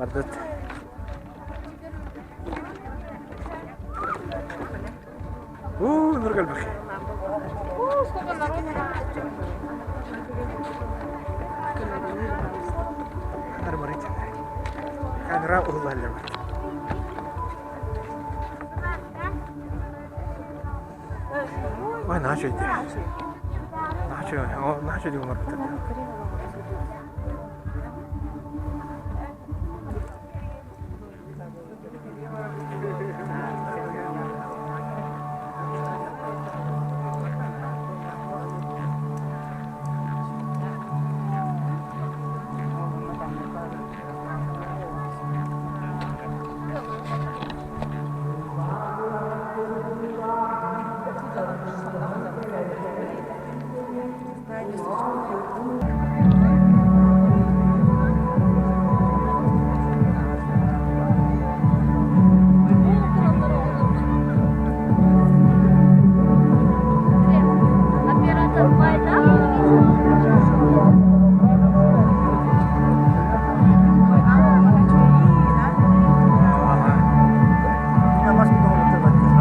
Бардыт. Уу, нур кэлбэх. Камера уһуллаллар. Ой, наһаа үчүгэй. Наһаа үчүгэй. Наһаа үчүгэй оҥорбуттар.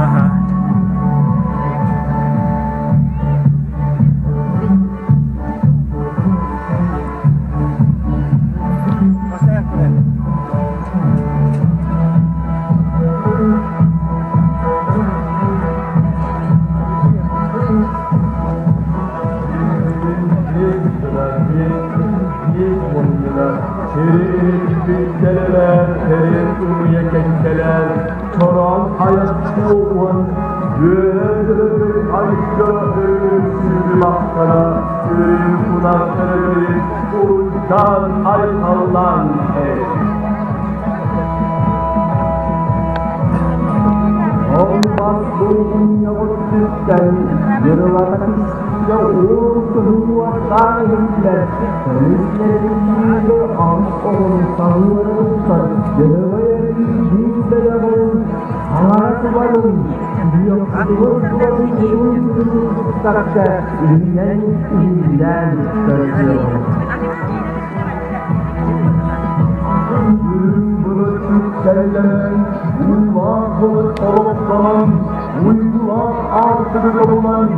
Ага. Чороон айаччы уон үөһэ айга сүрү-махтана сүрүн кунахтары уруйдаан айхаллаан Ол бас булгунньаҕыттан дьырылата түспүтэ уол кыһыл уоттаах иһиллэр көмүс аҕыс оҕону саһыарыттан дьөһөгөй биир бэлэҕин хаҥара субарын Бүөккүтүгэр турарын туттарда иһинэн иһиллээн көрдүөҕүҥ. Үрүҥ былыт үктэллэнэн, уулаах былыт олохтонон, уйгулаах аартыгы тобулан,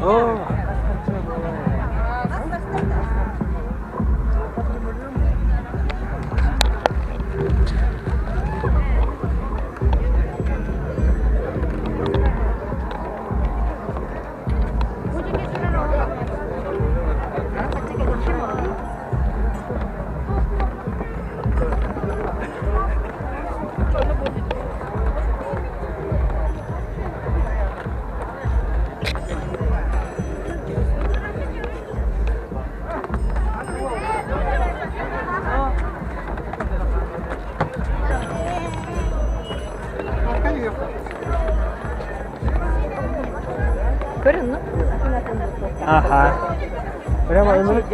Оо. Аха. Прямо ынырык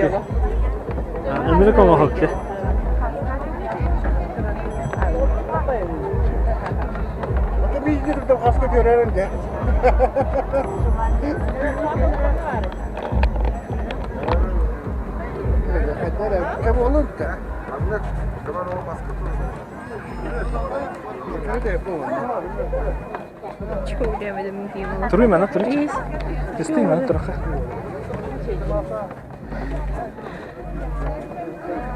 Ынырык оҥоһукчу. Туруй мана туруй. Түстүй мана тураха.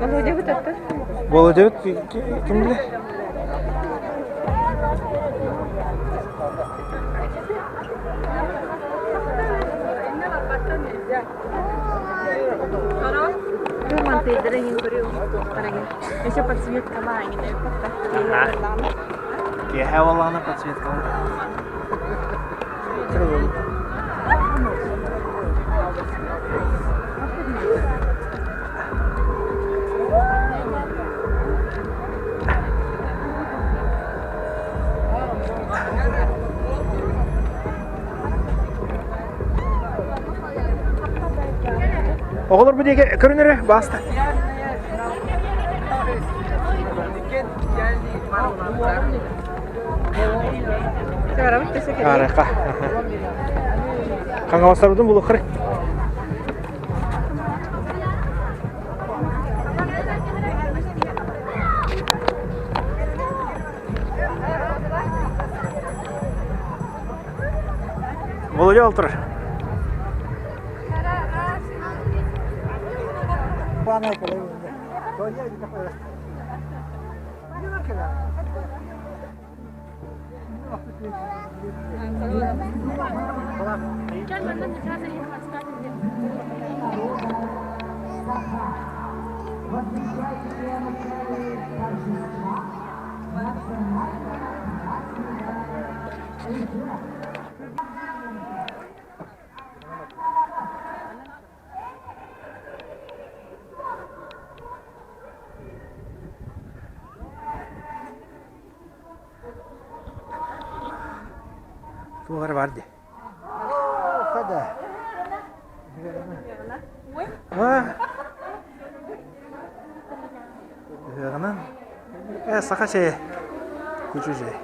Володябыт аттар. Володябыт ким билэр? Еще подсветкалаа Киэһэ буоллаҕына подсветкалаа. Оҕолор бу диэки көрүн эрэ, бааста. Арыха. Хаҥаластарбытын булуоххара. Володя ол турар. Туох эрэ баар дии. Ыһыаҕынан саха чэйэ, кучу чэй.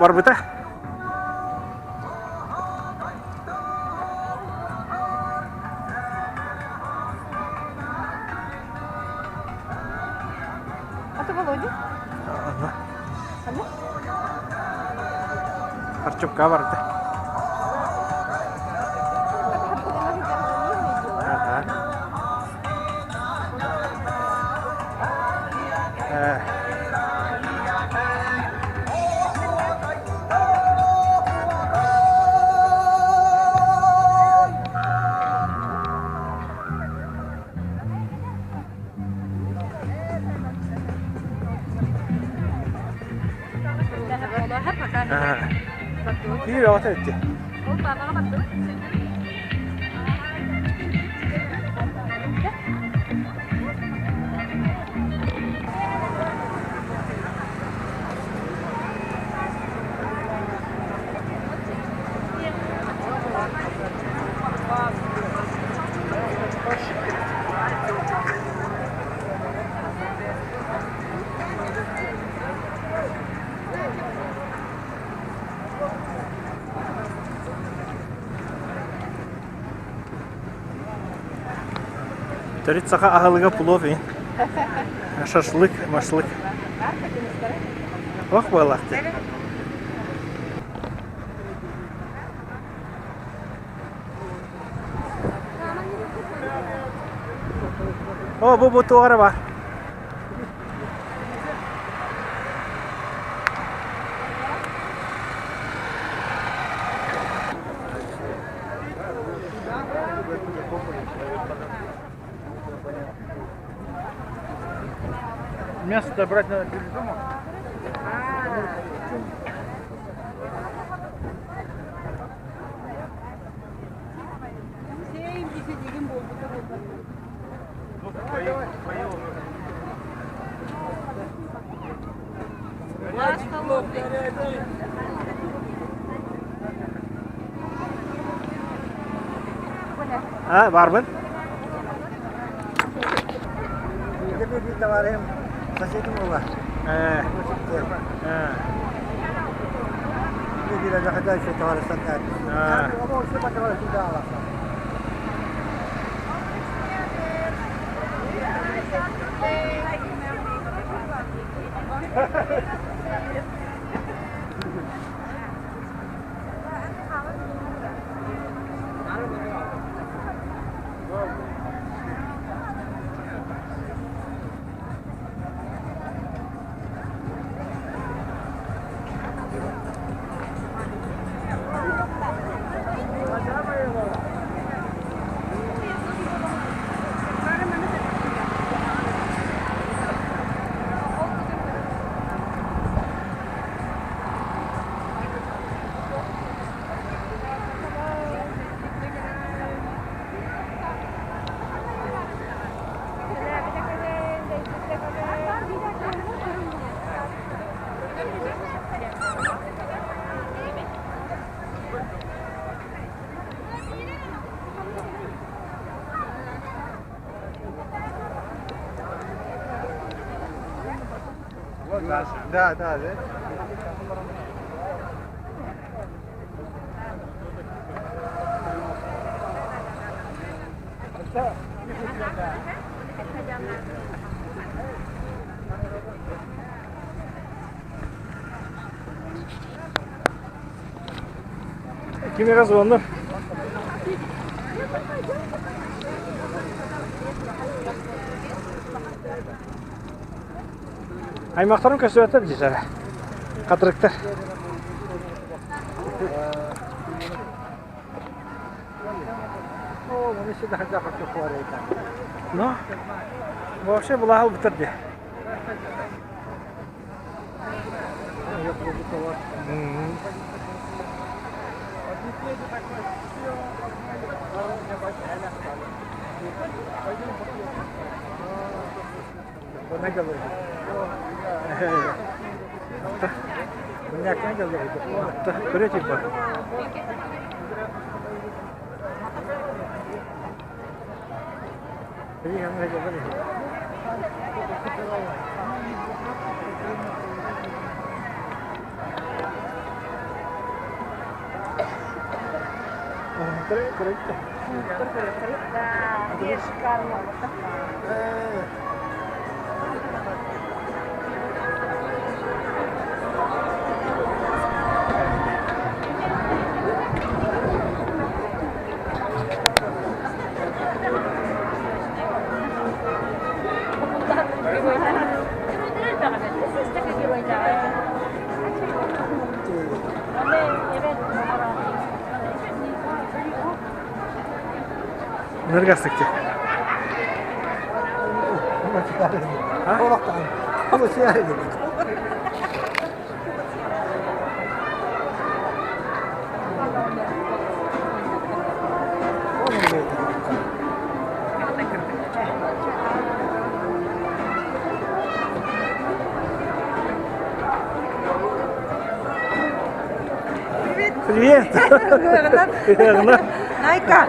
Барбыта. А то Володя? Ага. Ага. Харчукка барда. Ага. Биир оҕото эти. Төрүт саха аһылыга плов ин. Шашлык, машлык. Ох буоллахты. О, бу бу туох эрэ баар. Мясо брать надо перед домом. А, барбын. Да, да, да. Ким эрэ звонор. Аймахтарым көстүбэттэр дии сара. Хатырыктар. Ну, вообще была албытар дии. Көрө типа. Энергостык Привет! Привет! Найка!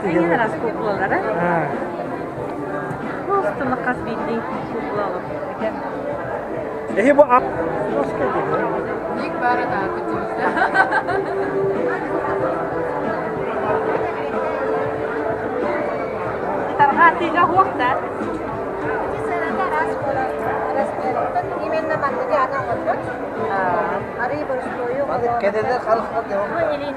Эҥин араас куукулалара. Просто хас биирдии куукула Эһи бу ап Тарҕаа тыга уох да. Именно манныгы ана оҥорбут. Бу төһөнүй?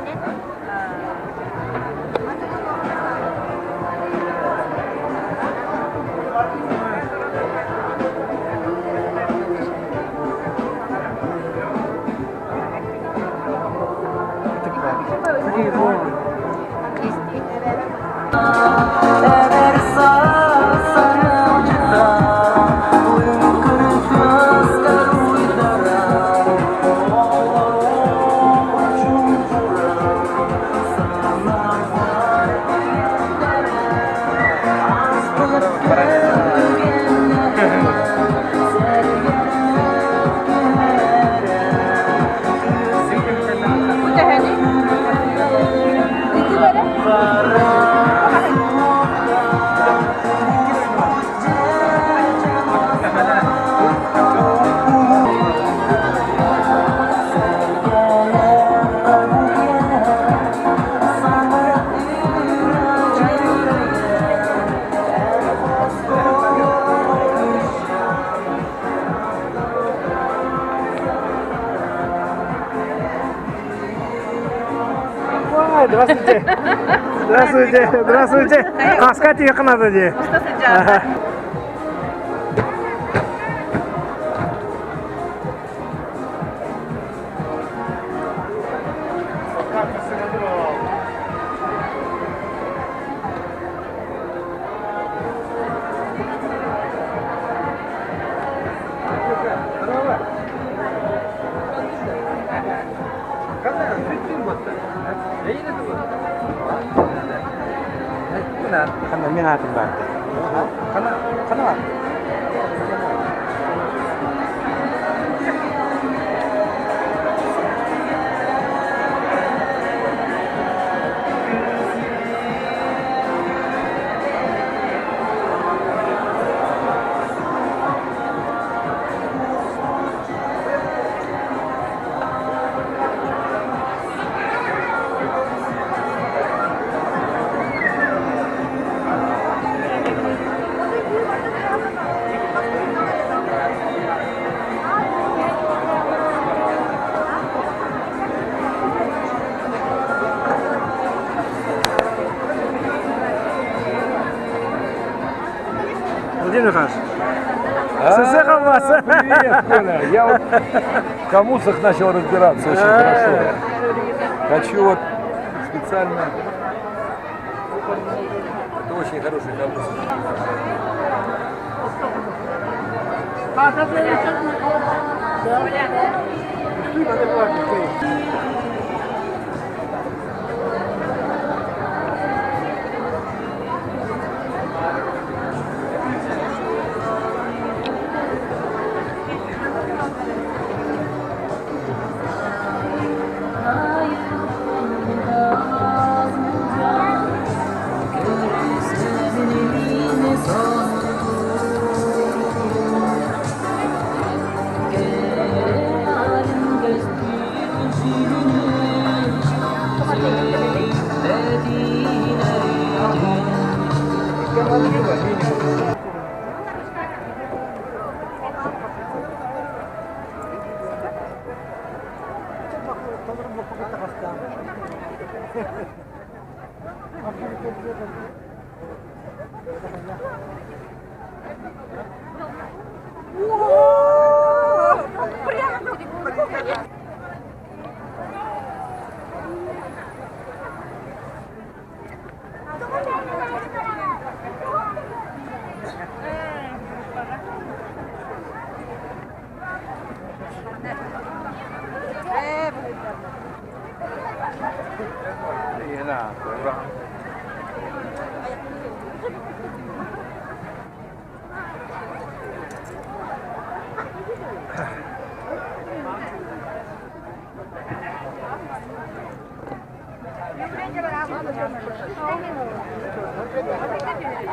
Ой, здравствуйте. Здравствуйте, здравствуйте. Хаска тиийиэххэ наада дии. Уста сылдьаата. Мин аатым баар. Хана бар? Владимир Михайлович, Сысыха вас. Привет, Коля. Я вот в камусах начал разбираться очень хорошо. Хочу вот специально... Это очень хороший камус.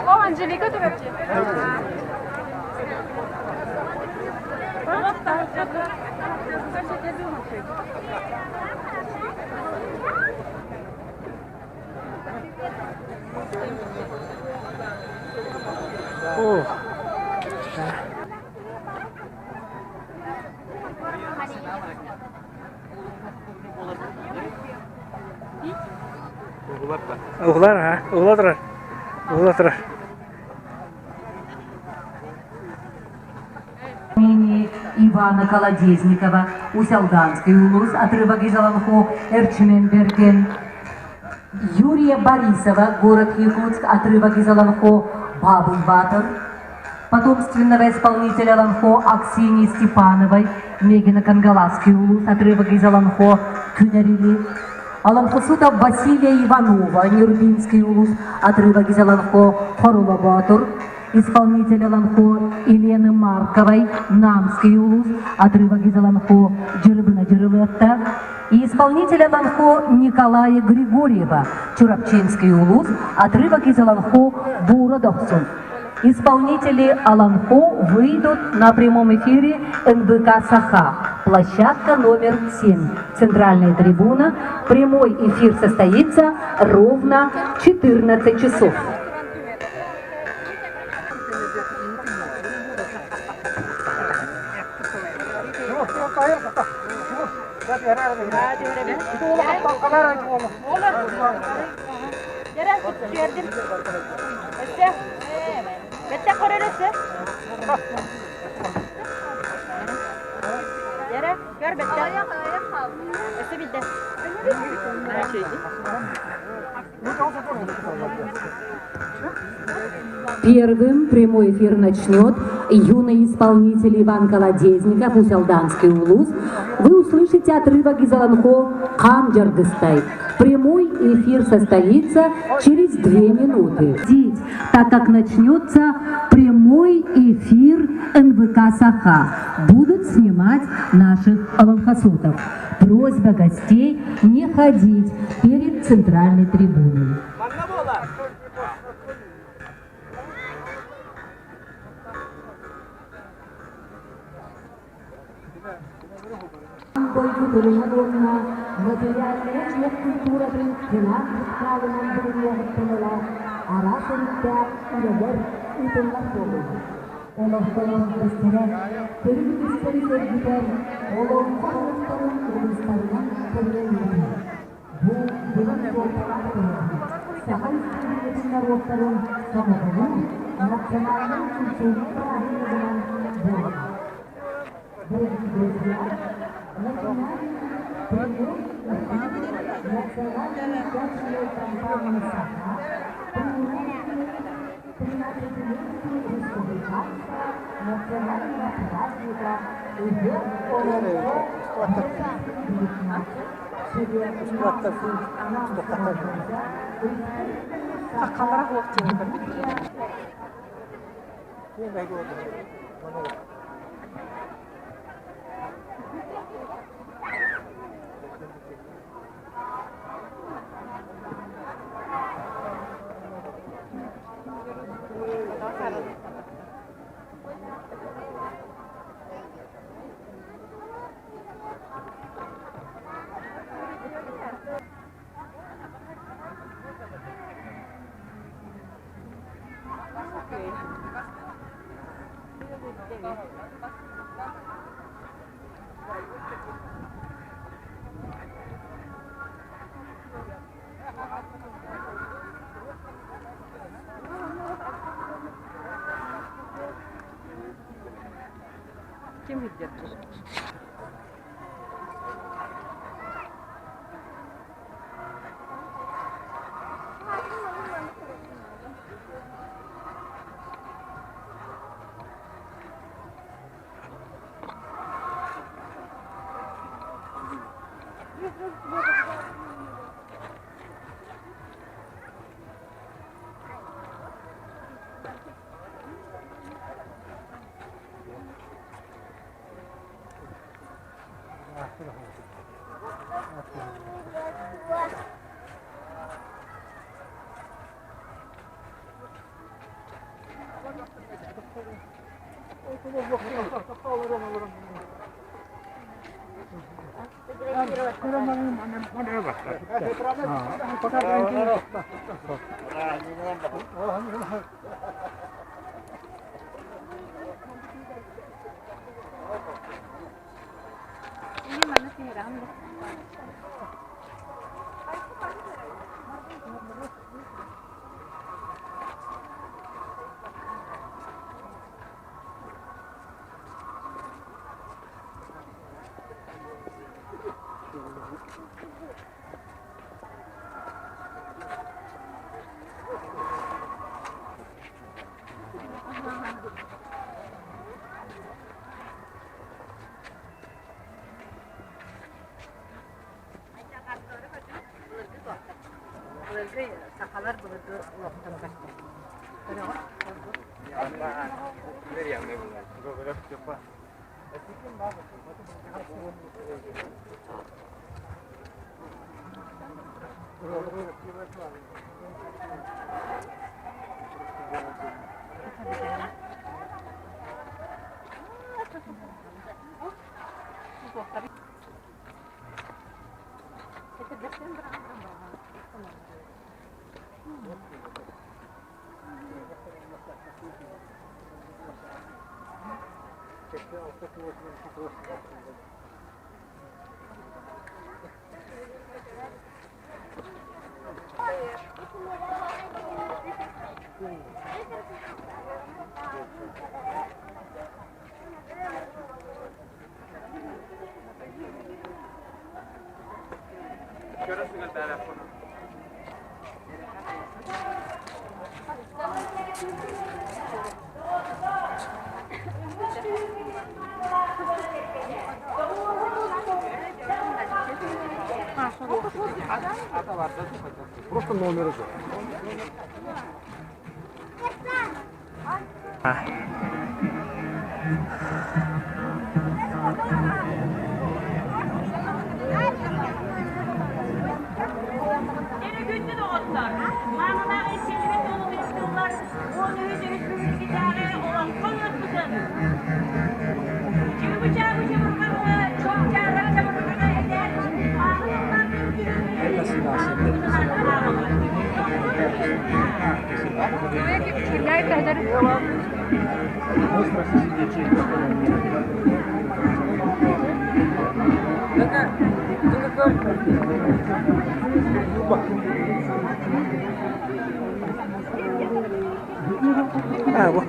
О, Анжелика Төрөпче. О, Уһулар, а? Уһула турар. Уһула турар. Имени Ивана Колодезникова, Усть-Алданский улус, отрывок из Олонхо, Эрчименберген. Юрия Борисова, город Якутск, отрывок из Олонхо, Бабыл-Батор. Потомственного исполнителя Олонхо Аксинии Степановой, Мегино-Кангаласский улус, отрывок из Олонхо, Күнәрили. Олонхосута Василия Иванова, Нюрбинский улус, отрывок из Олонхо, Хорула-Батор. Исполнитель Олонхо Елены Марковой, Намский улус, отрывок из Олонхо Дьырыбына Дьырылыатта. И исполнитель Олонхо Николая Григорьева, Чурапчинский улус, отрывок из Олонхо Бура Дохсун. Исполнители Олонхо выйдут на прямом эфире НБК «Саха», площадка номер 7, центральная трибуна. Прямой эфир состоится ровно в 14 часов. Первым прямой эфир начнет юный исполнитель Иван Колодезников, Усть-Алданский улус. Вы услышите отрывок из Олонхо «Кам Дьаргыстай». Прямой эфир состоится через 2 минуты. Так как начнется прямой эфир НВК «Саха». Будут снимать наших олонхосутов. Просьба гостей не ходить перед центральной трибуной. Дойду уонна материальнай культуратын кылаан хаалынан булуруоҕуттан араас өрүттээх үлэлэр ыытыллар буоллулар. Олохтонон көстөрө, төрүт үгэстэри сөргүтэр, олоҥхо ыһыахтарын улуустарынан тэрийэн ыытыы. Бу дьоһун суолталаах тэрээһин Саха Республикатын норуоттарын сомоҕолуур национальнай культурнай бырааһынньыгынан буолар. Дорогие друзья, начинаем прямой эфир национальной печатной компании «Саха», принимающей 13-летию республиканского национального праздника «Ыһыах Олоҥхо 2019». Хаххалара суох диэн көрбүт. Ким илдьэр Үчүгэй сахалар былыргы олохторо көстөр. Көрөҕүт? Просто номер уже. Күндү доҕоттор, маанылаах иччилэри толугуттуллар, 13 өрөспүүбүлүкэтээҕи олоҥхо ыһыахпытын чыыбычаабы чабырҕаҕы, чуопчаарар чабырҕаҕы этэр мааны тыллаах А, вот.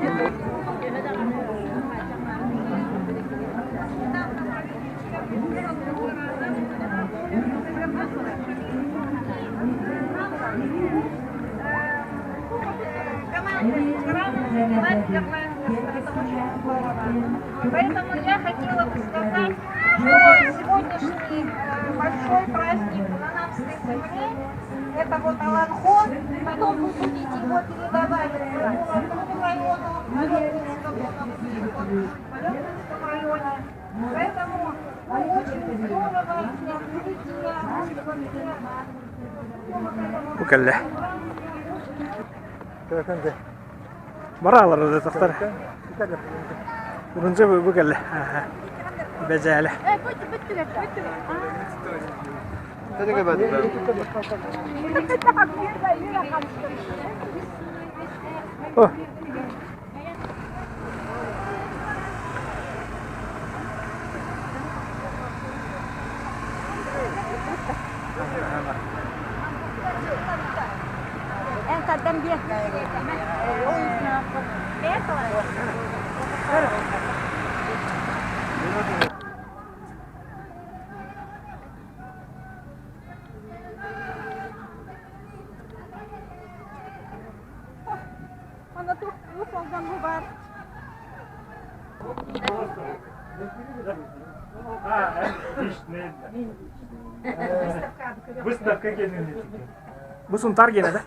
Поэтому я хотела бы сказать, что сегодняшний большой праздник на Намской земле, это вот Олонхо, потом вы будете его передавать Кулаковому району, Алёкинскому районе. Поэтому очень здорово и открытие Бу кэллэ. Бараалар тахтар. Урунча бу кэллэ. Бэжээлэ. О. Выставка келин. Бу Сунтаар гиэнэ да?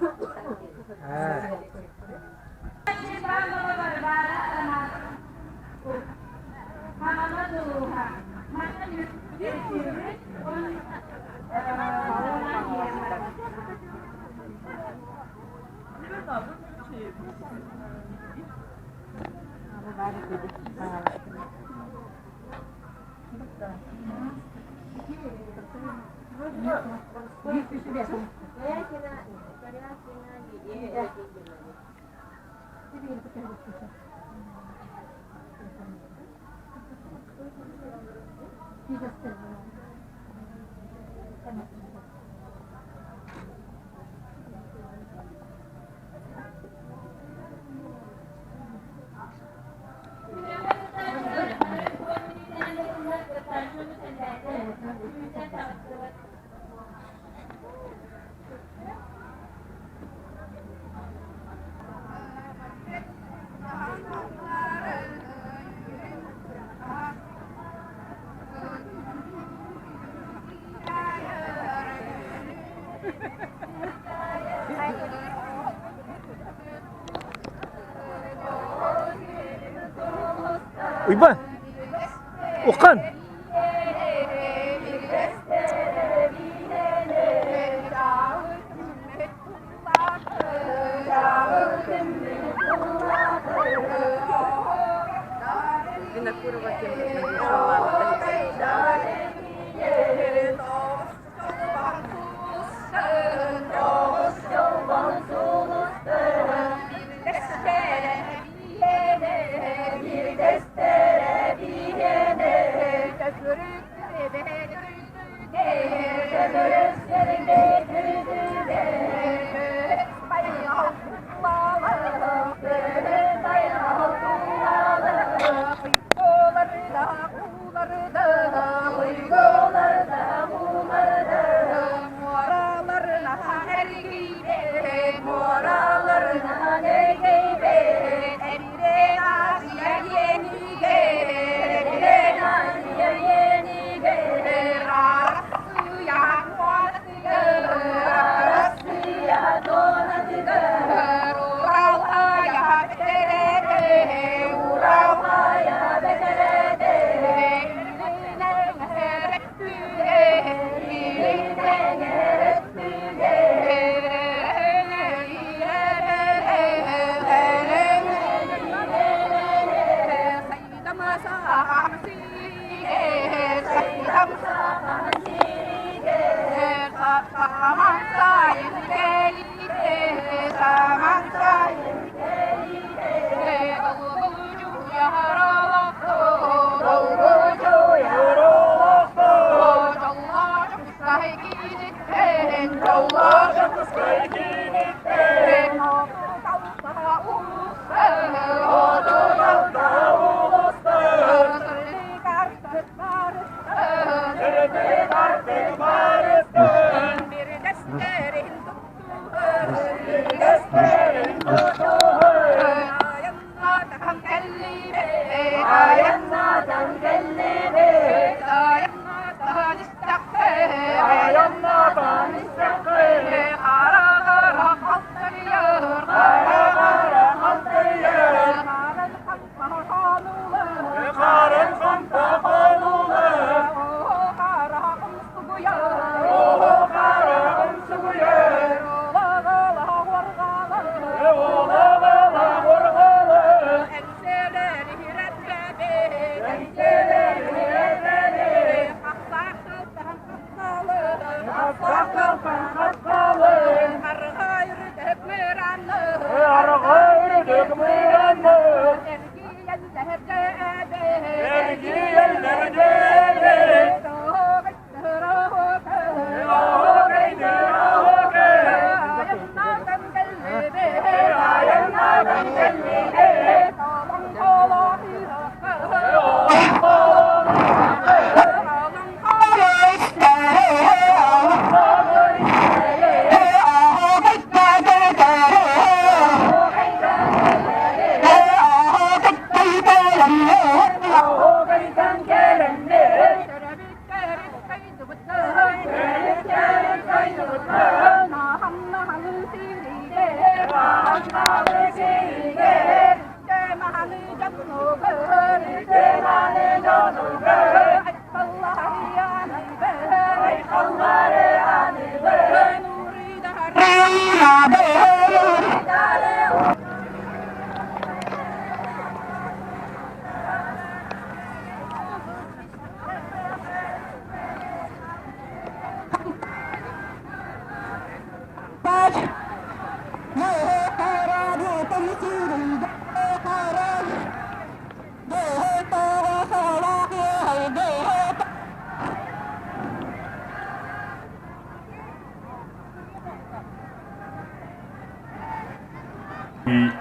Уйбаан! Уххан! Винокурова ким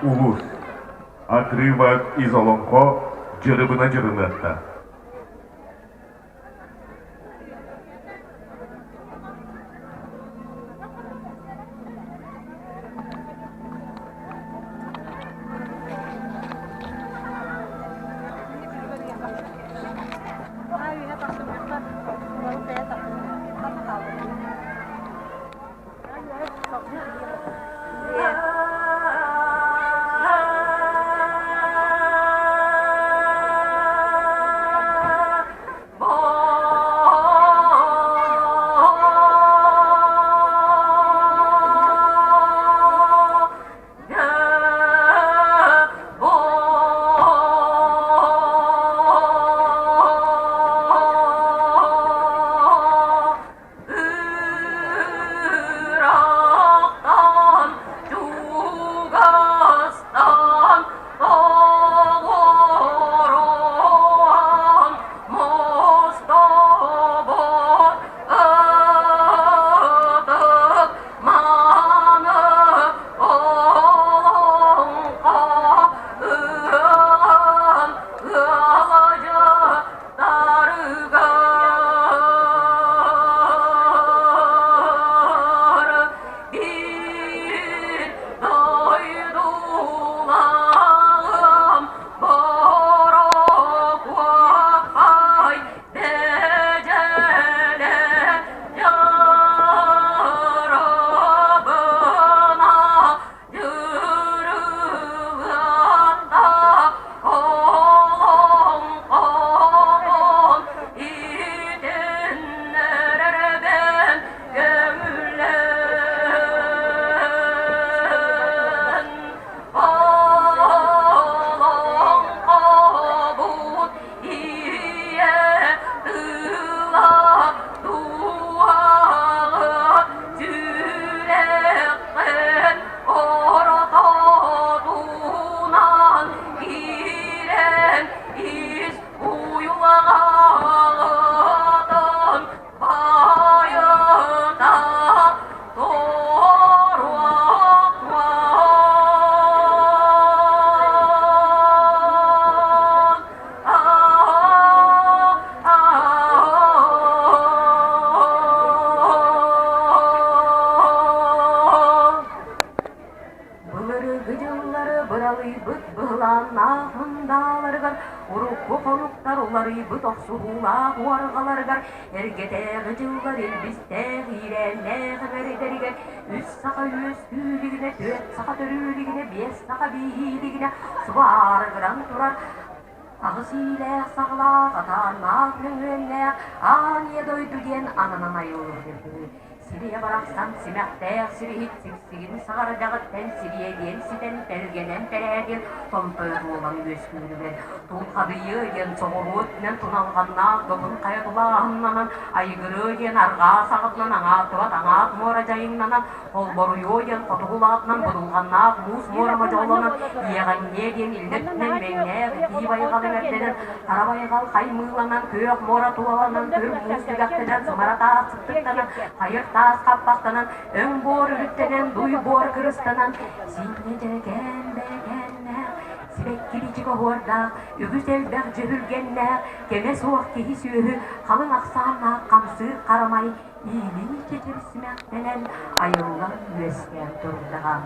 Улус. Отрывок из Олоҥхо Дьырыбына Дьырылыатта. Быралыйбыт быһылааннаах мындааларыгар, урукку хонуктар уларыйбыт охсуһуулаах уорҕаларыгар, эргэтээҕи дьыллар илбистээх иирээннээх эҥэрдэригэр үс саха үөскүүлүгүнэ, түөрт саха төрүүлүгүнэ, биэс саха бииһиилигинэ субу аарыгыран турар аҕыс иилээх-саҕалаах, атааннаах мөҥүөннээх аан ийэ дойду диэн ананан айыллыбыт үһү. Сириэ барахсан симэхтээх сириһит сиксигин саҕардаҕыттан сириэдиэн ситэн тэлгэнэн тэрээдиэн томтойо туолан үөскүүрүгэр тулхадыйыа диэн соҕуруу өттүнэн туналҕаннаах добун хайа тулааһыннанан айыгырыа диэн арҕаа саҕатынан аҥааттыбат аҥаат муора дьайыҥнанан Холборуйуо диэн хотугу лаатынан будулҕаннаах муус муора модьоҕолонон, иэҕэҥниэ диэн иллэ өттүнэн мэҥнээх итии байҕал эҥэрдэнэн, хара байҕал хаймыыланан, күөх муора тулаланан, күр муус түгэхтэнэн, сымара таас сыттыктанан, хайыр таас хаппахтанан, өҥ буор үрүттэнэн, дуй буор кырыстанан, синньэ дьэрэкээн бэйэкээннээх, сибэкки бичик оһуордаах, үгүс элбэх дьүһүлгэннээх, кэмэ суох киһи-сүөһү халыҥ ахсааннаах хамсыыр харамай Иилии чэчир симэхтэнэн айыллан үөскээн турдаҕа.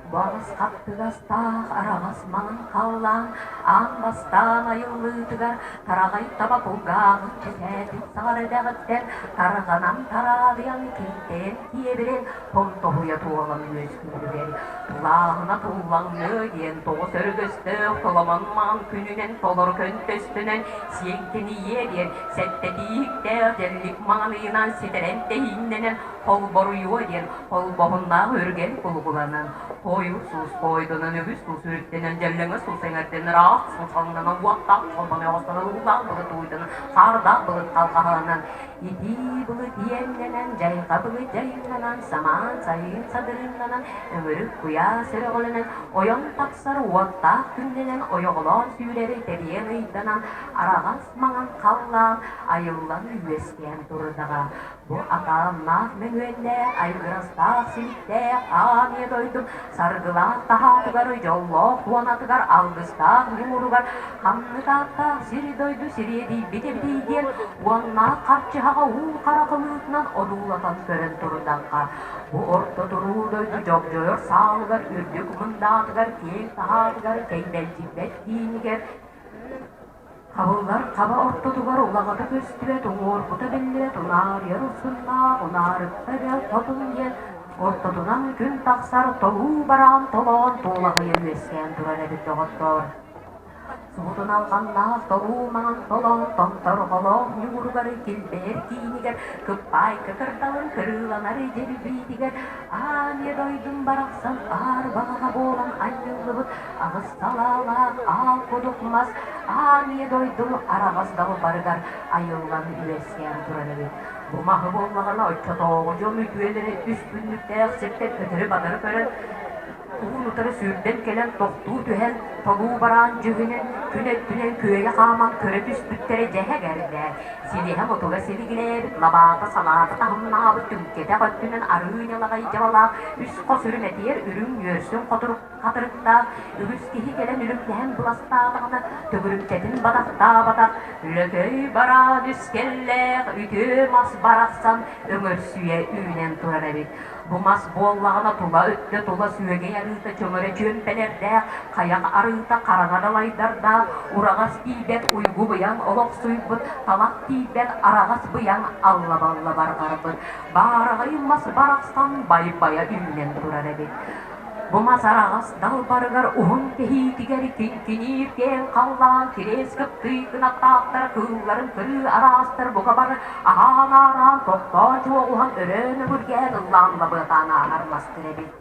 Бу аҕыс хаттыгастаах араҕас маҥан халлаан аан бастаан айыллыытыгар тараҕай таба кулгааҕын чэчээтин саҕар эдэҕиттэн тарҕанан тараадыйан килтэйэн киэбирэн томтоһуйа туолан үөскүүрүгэр тулааһына туллаҥныа диэн тоҕус өргөстөөх толомон маҥан күнүнэн толору көнтөстөнөн сиэҥкэнийиэ диэн Сэттэтииһиктээх дьэллик маҥан ыйынан ситэрэн тэһииннэнэн холборуйуо диэн холбоһуннаах үргэн кулугуланан, хойуу суус хоойдонон үгүс суус үрүттэнэн дьэллэҥэ суус эҥэрдэнэн ыраах суус халыҥнанан уоттаах холбон оҕостоно уулаах былыт ууйданан хаардаах былыт халҕаһаланан итии былыт иэннэнэн дьайҕа былыт дьайыҥнанан самаан сайын садырыыннанан өҥүрүк куйаас өрөҕөлөнөн ойон тахсар уоттаах күннэнэн ойоҕолоон сүүрэри тэбиэн ыйданан араҕас маҥан халлаан айыллан үөскээн турдаҕа. Бу атааннаах мөҥүөннээх, айгырастаах силиктээх аан ийэ дойдум саргылаах таһаатыгар, дьоллоох туонатыгар, алгыстаах ньууругар ханнык ааттаах сири-дойду сириэдийбит эбитий диэн уоннаах харчыһаҕа уу хара кылыытынан одуулатан көрөн турдахха, бу орто туруу дойду дьогдьойор саалыгар, үрдүк мындаатыгар, киэҥ таһаатыгар, кэйбэлдьийбэт киинигэр Хабыллар хаба ортотугар улаҕата көстүбэт, уҥуоргута биллибэт, унаарыйар урсуннаах, унаарытта бэл хотун диэн ортотунан күн тахсар толуу бараан толоон туолаһыйа үөскээн турар эбит доҕоттоор. Суутун алҕаннаах толуу маҥан толоон томторҕолоох ньууругар килбэйэр киинигэр кыппаайка кырдалын кырыыланар дьирбиитигэр аан ийэ дойдум барахсан аар баҕаҕа буолан анньыллыбыт аҕыс салаалаах аал кудук мас аан ийэ дойду араҕас далбарыгар айыллан үөскээн турар эбит. Бу маһы буоллаҕына оччотооҕу дьон үтүөлэрэ үс күннүктээх сиртэн өтөрү-батары көрөн уун-утары сүүрдэн кэлэн тохтуу түһэн, толуу бараан дьүһүнэн, күн өттүнэн күөйэ хааман көрө түспүттэрэ дьэһэ гэрдэ. Силиһэ мутуга силигилээбит, лабаата салаата таһымнаабыт түҥкэтэх өттүнэн арыы ньалаҕай дьабалаах үс хос үрүмэтийэр үрүҥ үөрсүн хотурук хатырыктаах үгүс киһи кэлэн үлүмнэһэн быластаатаҕына төгүрүмчэтин бадахтаабатах лөкөй бараан үскэллээх үтүө мас барахсан өҥөрсүйэ үүнэн турар эбит. Бу мас буоллаҕына тула өттө тула сүөгэй арыыта чөҥөрө чүөмпэлэрдээх, хайах арыыта хараҥа далайдардаах, ураҕас тиийбэт уйгу быйаҥ олохсуйбут, талах тиийбэт араҕас быйаҥ алла-балла барҕарбыт, баараҕай мас барахсан байбайа үүнэн турар эбит. Бу мас араҕас далбарыгар уһун кэһиитигэр киҥкиниир киэҥ халлаан кириэс кыптый кынаттаахтар кыылларын кырыы араастар бука бары аһаан-аараан тохтоон чуоҕуһан өрөөн өҥүргээн ыллаан лабыатаан ааһар мастар эбит.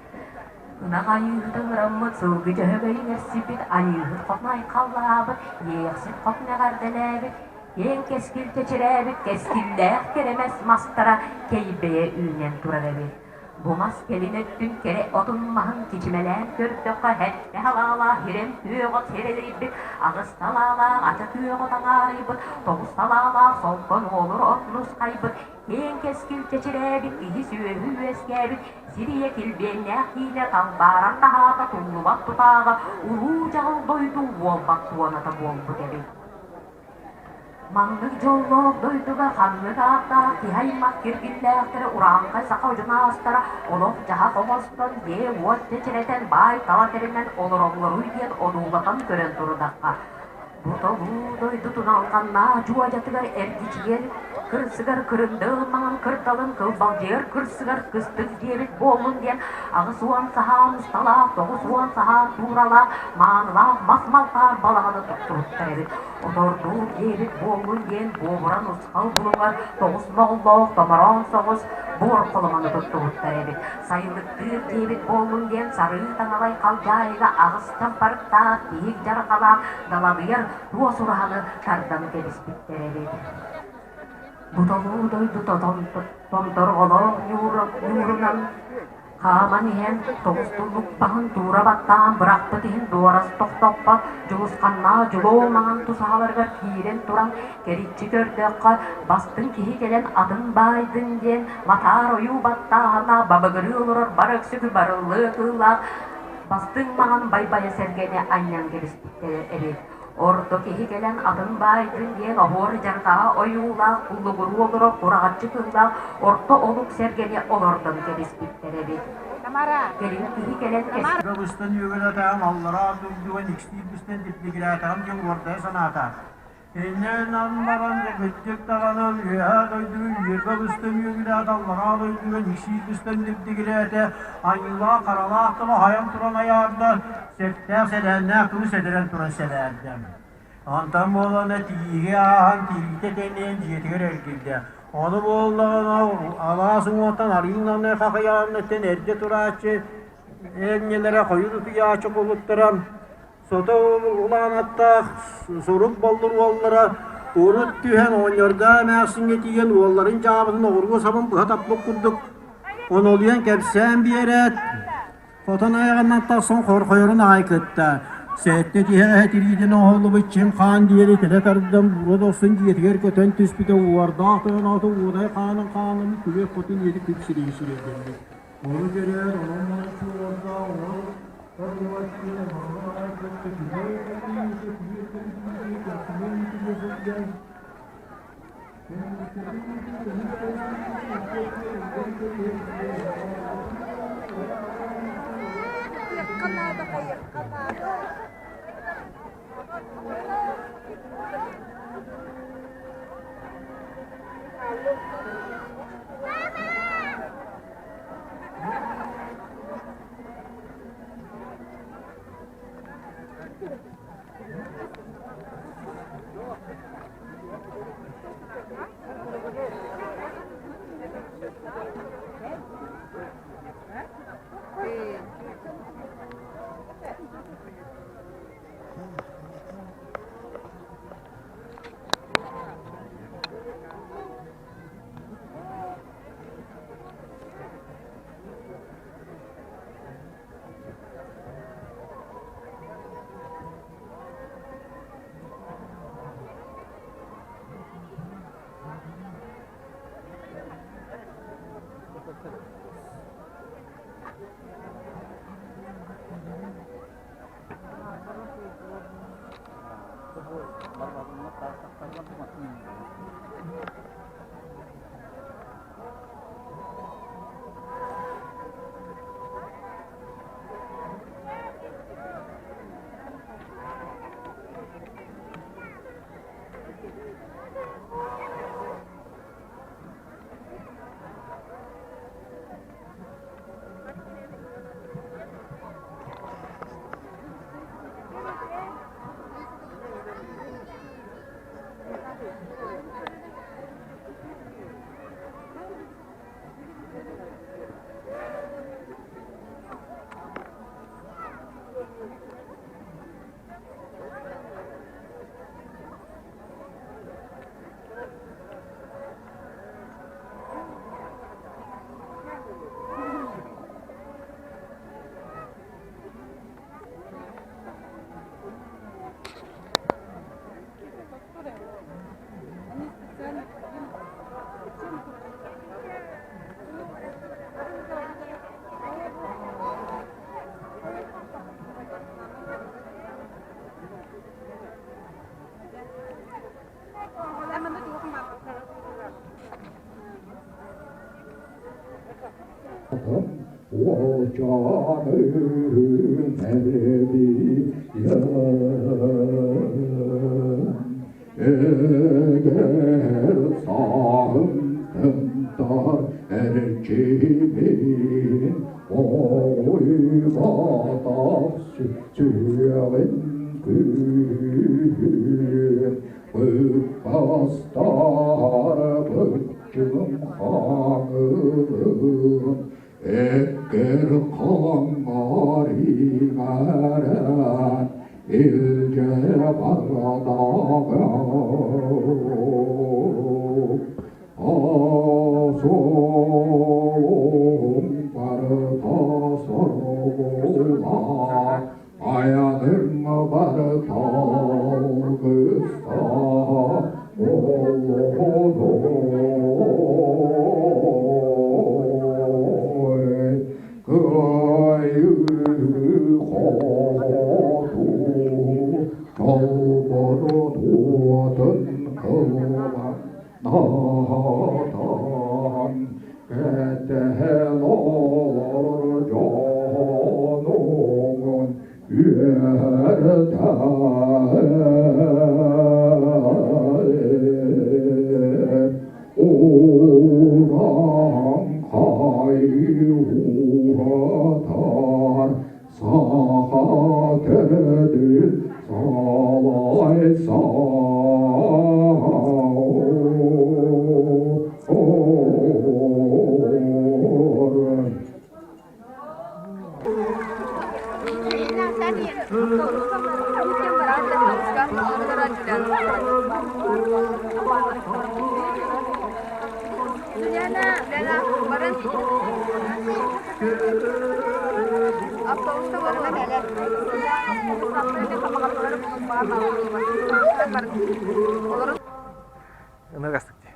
Ынах айыыһыт ыҥыраммыт, сылгы дьөһөгөйүн эрсиппит, айыыһыт хотун айхаллаабыт, иэйэхсит хотун эҕэрдэлээбит, киэҥ кэскил чэчирээбит, кэскиллээх кэрэмэс мастара кэйбэйэ үүнэн турар эбит. Бу мас кэлин өттүн кэрэ отун-маһын кичимэлээн көрдөххө, сэттэ салаалаах ирэм күөх от сирэлэйбит, аҕыс салаалаах ача күөх от аҥаарыйбыт, тоҕус салаалаах солко нуолур от нусхайбыт, киэҥ кэскил чэчирээбит, киһи-сүөһү үөскээбит, сир ийэ килбиэннээх киинэ талбаарар таһаата туллубат тутааҕа, улуу дьаҕыл дойду уолбат туоната буолбут эбит. Маннык дьоллоох дойдуга ханнык ааттаах киһи аймах киргиллээхтэрэ урааҥхай саха одьунаастара олох-дьаһах оҥостон, дьиэ-уот чэчирэтэн, баай-тала тэринэн олороллоруй диэн одуулатан көрөн турдахха, Бу толуу дойдутун алҕаннаах дьуодьатыгар эргичийэр, кырсыгар кырындыыл маҥан кырдалын кылбалдьыйар кырсыгар кыстык диэбит буоллун диэн 80 саһаан усталаах, 90 саһаан тууралаах, маанылаах мас малтаар балаҕаны туттубуттар эбит. Отордуур диэбит буоллун диэн буобуран усхал булуҥар тоҕус моҕоллоох томороон соҕус буор холомону туттубуттар эбит. Сайылыктыыр диэбит буоллун диэн сарыы таҥалай халдьаайыга аҕыс чампарыктаах, биһик дьарҕалаах далабыйар туос ураһаны тардан кэбиспиттэр эбит. Бу толуу дойду томторҕолоох ньуурунан хааман иһэн тоҕус туллукпаһын туура баттаан бырахпыт иһин дуорас тохтоппот дьулусханнаах дьулуо маҥан тусаһаларыгар киирэн туран кэриччи көрдөххө бастыҥ киһи кэлэн атын баайдын диэн матаар ойуу баттааһына бабыгырыы олорор бар өксүкү барыллыа кыыллаах Бастыҥ маҥан байбайа сэргэни анньан кэбиспиттэрэ эбит. Орто киһи кэлэн атын баайдын диэн оһуор дьарҕаа ойуулаах, куллугуруу олорор кураҕаччы тыллаах орто олук сэргэни олордон кэбиспиттэр эбит. Кэлин киһи кэлэн Быстан үөгүлэтээҕим аллараа дурдуга никстиирбистэн дипдигирээтэҕим диэн уордайа санаата. Иннинэн баран кырдьык даҕаны үөһээ дойдуга үөрбэ быстан үөгүлээтэ, аллараа дойдуга никсиир быстан дибдигирээтэ, аньыылаах харалаах тыла хайан туран айаарда, сэттээх сэлээннээх тылы сэтэрэн туран сэлээрдэ. Онтон буоллаҕына тииһи ааһан тириитэ тэнийэн дьиэтигэр эргийдэ. Ону буоллаҕына алаас уҥуохтан арыыланан хахыйаанныттан эрдэ турааччы энньэлэрэ хойут утуйааччы кулуттара Сото улаанаттаах сурук боллур уоллара урут түһэн оҕонньорго эмээхсиҥҥэ тиийэн уолларын дьаабытын оҕуруо сабын быһа таппыт курдук онолуйан кэпсээн биэрээт, хотон айаҕынан тахсан хорхойорун аҕай кытта сэттэ тиһэҕэ тириитин оһоллубут чим хаан диэри тэлэ тардан буруо дохсун дьиэтигэр көтөн түспүтэ уордаах тойоноото уодай хаанын хаанын күлүөх хотун ийэтэ күп сирэйи сирэйдэммит. Ону көрөөт, онон-манан чуолардаах оҥорор Хайыахха наада, хайыахха наада. Чаным эрбийэн Эдэр сааһым тымтар эрчимин Ойбатах сүрэҕин күүһүн Быппастар быччыҥ хаҥылын Эккэр хаҥҥар иҥэрэн илдьэ бардаҕа Суолум барыта соргулаах, айаным барыта алгыстаах буоллун. Кыайыы хотуу чолбону туотун кылбан Наһаатаан кэтэһэн олорор дьонуҥ үөрдэр Урааҥхай ууратар саха төрдүн салайса Ынырык астык дии.